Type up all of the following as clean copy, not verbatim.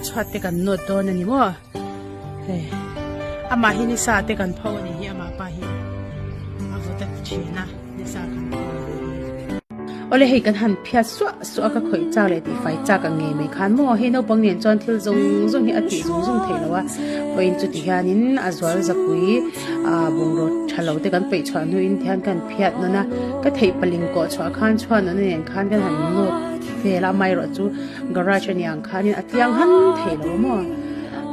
chhuat te kan nawt dawn a ni maw hei amah hi nisa te kan pho a nih hi amah pa hi a vawt a ti thin a nisa kan pho a nih hi. Awle hei kan han phiat suah suah a ka khawih chak leh tih fai chak ang ngei mai khan maw hei naupang nen chuan thil zawng zawng hi a tih zung zung theih loh a vawiin chuti hianin a zual zapui ah bungraw tha lo te kan peih chhuah hnuin tihian kan phiat nawn a ka theih paling kawh chhuah khan chhuan nawn nen khan kan han nawt vel a amaherawhchu garage a nih ang khanin a tliang han theih lo maw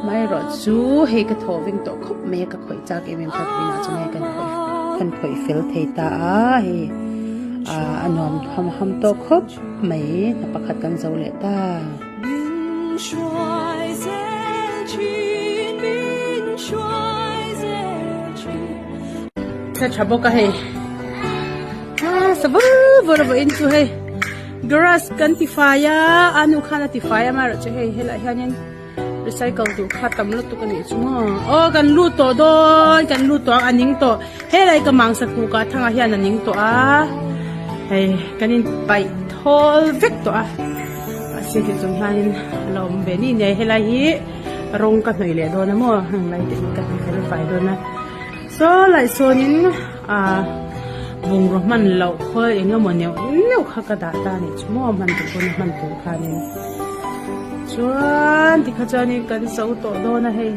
amaherawhchu hei ka thaw veng tawh khawp mai a ka khawih chak em em kha tuinah chuan hei kan khawih kan khawih fel thei ta a hei ah a nuam ham ham tawh khawp mai hna pakhat kan zo leh ta. Sa tha bawk a hei ah sa vur vur a vawiin chu hei garage kan ti fai a a nu khan a ti fai a amaherawhchu hei helaiah hianin recycle duh kha tam lutuk a nih chu maw aw kan lut tawh dawn kan lut tawh a a ning tawh helai ka mangsa kukah thangah hian a ning tawh a hei kan in paih thawl vek tawh a mahse ti chung hianin a la awm ve ni nia helai hi rawng ka hnawih leh dawn a maw heng lai te hi ka ti fel fai dawn a saw lai sawnin ah bungraw hman loh khawl eng emaw neuh neuh kha ka dah ta a nih chu maw hman tur pawn a hman tur khanin chuan tikha chuanin kan zo tawh dawn a hei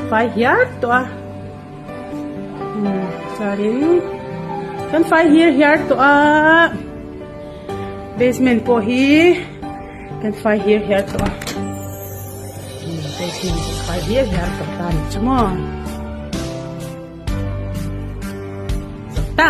fai hiar tawh a umm chuanin kan fai hir hiar tawh a basement pawh hi kan fai hir hiar tawh a umm basement pawh fai hir hiar tawh ta a ni chu maw. Ta.